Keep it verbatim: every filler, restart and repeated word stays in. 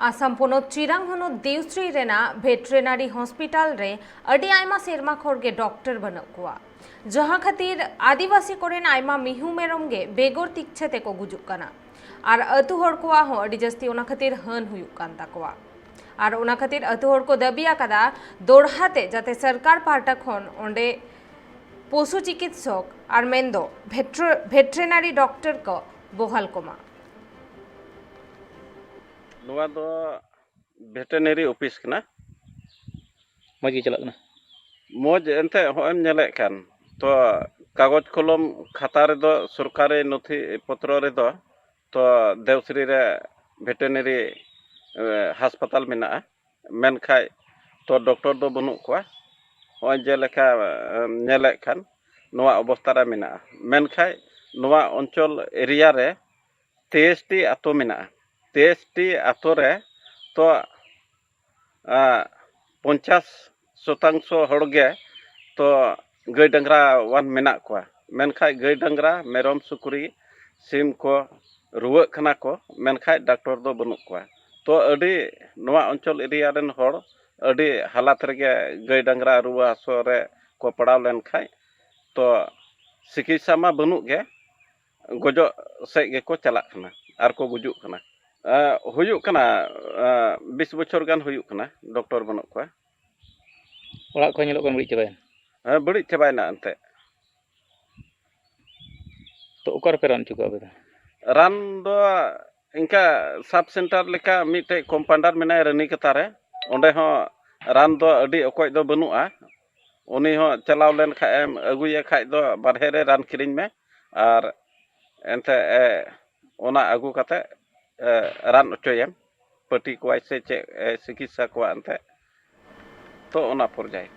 ᱟᱥᱟᱢ ᱯᱚᱱᱚᱛ ᱪᱤᱨᱟᱝ ᱦᱚᱱᱚᱛ ᱫᱤᱣᱥᱨᱤ ᱨᱮᱱᱟᱜ ᱵᱷᱮᱴᱨᱮᱱᱟᱨᱤ ᱦᱚᱥᱯᱤᱴᱟᱞ ᱨᱮ ᱟᱹᱰᱤ ᱟᱭᱢᱟ ᱥᱮᱨᱢᱟ ᱠᱷᱚᱱ ᱜᱮ ᱰᱚᱠᱴᱚᱨ ᱵᱟᱹᱱᱩᱜ ᱠᱚᱣᱟ, ᱡᱟᱦᱟᱸ ᱠᱷᱟᱹᱛᱤᱨ ᱟᱹᱫᱤᱵᱟᱹᱥᱤ ᱠᱚᱨᱮᱱ ᱟᱭᱢᱟ ᱢᱤᱦᱩ ᱢᱮᱨᱚᱢ ᱜᱮ ᱵᱮᱜᱚᱨ ᱛᱤᱠᱪᱷᱟᱹ ᱛᱮᱠᱚ ᱜᱩᱡᱩᱜ ᱠᱟᱱᱟ᱾ ᱟᱨ ᱟᱹᱛᱩ ᱦᱚᱲ ᱠᱚᱣᱟᱜ ᱦᱚᱸ ᱟᱹᱰᱤ ᱡᱟᱹᱥᱛᱤ ᱚᱱᱟ ᱠᱷᱟᱹᱛᱤᱨ ᱦᱟᱹᱱ ᱦᱩᱭᱩᱜ ᱠᱟᱱ ᱛᱟᱠᱚᱣᱟ᱾ ᱟᱨ ᱚᱱᱟ ᱠᱷᱟᱹᱛᱤᱨ ᱟᱹᱛᱩ ᱦᱚᱲ ᱠᱚ ᱫᱟᱹᱵᱤ ᱟᱠᱟᱫᱟ, ᱫᱚᱲᱦᱟ ᱛᱮ ᱡᱟᱛᱮ ᱥᱚᱨᱠᱟᱨ ᱯᱟᱦᱴᱟ ᱠᱷᱚᱱ ᱚᱸᱰᱮ ᱯᱚᱥᱩ ᱪᱤᱠᱤᱛᱥᱚᱠ ᱟᱨ ᱢᱮᱱᱫᱚ ᱵᱷᱮᱴᱨ-, ᱵᱷᱮᱴᱨᱮᱱᱟᱨᱤ ᱰᱚᱠᱴᱚᱨ ᱠᱚ ᱵᱚᱦᱟᱞ ᱠᱚᱢᱟ᱾ ᱱᱚᱣᱟ ᱫᱚ ᱵᱷᱮᱴᱮᱱᱟᱨᱤ ᱚᱯᱷᱤᱥ ᱠᱟᱱᱟ᱾ ᱢᱚᱡᱽ ᱜᱮ ᱪᱟᱞᱟᱜ ᱠᱟᱱᱟ᱾ ᱢᱚᱡᱽ ᱮᱱᱛᱮ ᱦᱚᱸᱜᱼᱚᱭ ᱮᱢ ᱧᱮᱞᱮᱫ ᱠᱟᱱ ᱛᱚ, ᱠᱟᱜᱚᱡᱽ ᱠᱚᱞᱚᱢ ᱠᱷᱟᱛᱟ ᱨᱮᱫᱚ ᱥᱚᱨᱠᱟᱨᱤ ᱱᱚᱛᱷᱤ ᱯᱚᱛᱨᱚ ᱨᱮᱫᱚ ᱛᱚ ᱫᱮᱣᱥᱨᱤ ᱨᱮ ᱵᱷᱮᱴᱮᱱᱟᱨᱤ ᱦᱟᱥᱯᱟᱛᱟᱞ ᱢᱮᱱᱟᱜᱼᱟ, ᱢᱮᱱᱠᱷᱟᱡ ᱛᱚ ᱰᱚᱠᱴᱚᱨ ᱫᱚ ᱵᱟᱹᱱᱩᱜ ᱠᱚᱣᱟ᱾ ᱦᱚᱸᱜᱼᱚᱭ ᱡᱮᱞᱮᱠᱟ ᱮᱢ ᱧᱮᱞᱮᱫ ᱠᱟᱱ ᱱᱚᱣᱟ ᱚᱵᱚᱥᱛᱟ ᱨᱮ ᱢᱮᱱᱟᱜᱼᱟ, ᱢᱮᱱᱠᱷᱟᱡ ᱱᱚᱣᱟ ᱚᱧᱪᱚᱞ ᱮᱨᱤᱭᱟ ᱨᱮ ᱛᱮᱭᱤᱥ ᱴᱤ ᱟᱛᱳ ᱢᱮᱱᱟᱜᱼᱟ᱾ ᱛᱮᱭᱤᱥ ᱴᱤ ᱟᱛᱳ ᱨᱮ ᱛᱚ ᱯᱚᱧᱪᱟᱥ ᱥᱚᱛᱟᱝᱥᱚ ᱦᱚᱲ ᱜᱮ ᱛᱚ ᱜᱟᱹᱭ ᱰᱟᱝᱨᱟ ᱣᱟᱱ ᱢᱮᱱᱟᱜ ᱠᱚᱣᱟ, ᱢᱮᱱᱠᱷᱟᱡ ᱜᱟᱹᱭ ᱰᱟᱝᱨᱟ ᱢᱮᱨᱚᱢ ᱥᱩᱠᱨᱤ ᱥᱤᱢ ᱠᱚ ᱨᱩᱣᱟᱹᱜ ᱠᱟᱱᱟ ᱠᱚ, ᱢᱮᱱᱠᱷᱟᱡ ᱰᱟᱠᱴᱚᱨ ᱫᱚ ᱵᱟᱹᱱᱩᱜ ᱠᱚᱣᱟ᱾ ᱛᱚ ᱟᱹᱰᱤ ᱱᱚᱣᱟ ᱚᱧᱪᱚᱞ ᱮᱨᱤᱭᱟ ᱨᱮᱱ ᱦᱚᱲ ᱟᱹᱰᱤ ᱦᱟᱞᱟᱛ ᱨᱮᱜᱮ ᱜᱟᱹᱭ ᱰᱟᱝᱨᱟ ᱨᱩᱣᱟᱹ ᱦᱟᱹᱥᱩ ᱨᱮ ᱠᱚ ᱯᱟᱲᱟᱣ ᱞᱮᱱᱠᱷᱟᱡ ᱛᱚ ᱪᱤᱠᱤᱛᱥᱟ ᱢᱟ ᱵᱟᱹᱱᱩᱜ ᱜᱮ, ᱜᱚᱡᱚᱜ ᱥᱮᱫ ᱜᱮᱠᱚ ᱪᱟᱞᱟᱜ ᱠᱟᱱᱟ ᱟᱨ ᱠᱚ ᱜᱩᱡᱩᱜ ᱠᱟᱱᱟ᱾ ᱮ, ᱦᱩᱭᱩᱜ ᱠᱟᱱᱟ, ᱮ, ᱵᱤᱥ ᱵᱚᱪᱷᱚᱨ ᱜᱟᱱ ᱦᱩᱭᱩᱜ ᱠᱟᱱᱟ ᱰᱚᱠᱴᱚᱨ ᱵᱟᱹᱱᱩᱜ ᱠᱚᱣᱟ᱾ ᱚᱲᱟᱜ ᱠᱚ ᱧᱮᱞᱚᱜ ᱠᱟᱱᱟ ᱵᱟᱹᱲᱤᱡ ᱪᱟᱵᱟᱭᱮᱱ᱾ ᱦᱮᱸ, ᱵᱟᱹᱲᱤᱡ ᱪᱟᱵᱟᱭᱮᱱᱟ ᱮᱱᱛᱮᱫ᱾ ᱛᱚ ᱚᱠᱟ ᱨᱮᱯᱮ ᱨᱟᱱ ᱦᱚᱪᱚ ᱠᱚᱣᱟ ᱟᱯᱮ ᱫᱚ? ᱨᱟᱱ ᱫᱚ ᱤᱱᱠᱟ ᱥᱟᱵ ᱥᱮᱱᱴᱟᱨ ᱞᱮᱠᱟ ᱢᱤᱫᱴᱮᱡ ᱠᱚᱢᱯᱟᱣᱩᱱᱰᱟᱨ ᱢᱮᱱᱟᱭᱟ ᱨᱟᱹᱱᱤᱠᱟᱛᱟ ᱨᱮ, ᱚᱸᱰᱮ ᱦᱚᱸ ᱨᱟᱱ ᱫᱚ ᱟᱹᱰᱤ ᱚᱠᱚᱡ ᱫᱚ ᱵᱟᱹᱱᱩᱜᱼᱟ᱾ ᱩᱱᱤ ᱦᱚᱸ ᱪᱟᱞᱟᱣ ᱞᱮᱱ ᱠᱷᱟᱡ ᱮᱢ ᱟᱹᱜᱩᱭᱮ ᱠᱷᱟᱡ ᱫᱚ ᱵᱟᱨᱦᱮ ᱨᱮ ᱨᱟᱱ ᱠᱤᱨᱤᱧ ᱢᱮ, ᱟᱨ ᱮᱱᱛᱮ ᱮ, ᱚᱱᱟ ᱟᱹᱜᱩ ᱠᱟᱛᱮ ᱮ, ᱨᱟᱱ ᱚᱪᱚᱭᱮᱢ, ᱯᱟᱹᱴᱤ ᱠᱚᱣᱟᱭ ᱥᱮ ᱪᱮᱫ ᱮ ᱪᱤᱠᱤᱛᱥᱟ ᱠᱚᱣᱟ ᱮᱱᱛᱮ, ᱛᱚ ᱚᱱᱟ ᱯᱚᱨᱡᱟᱭ᱾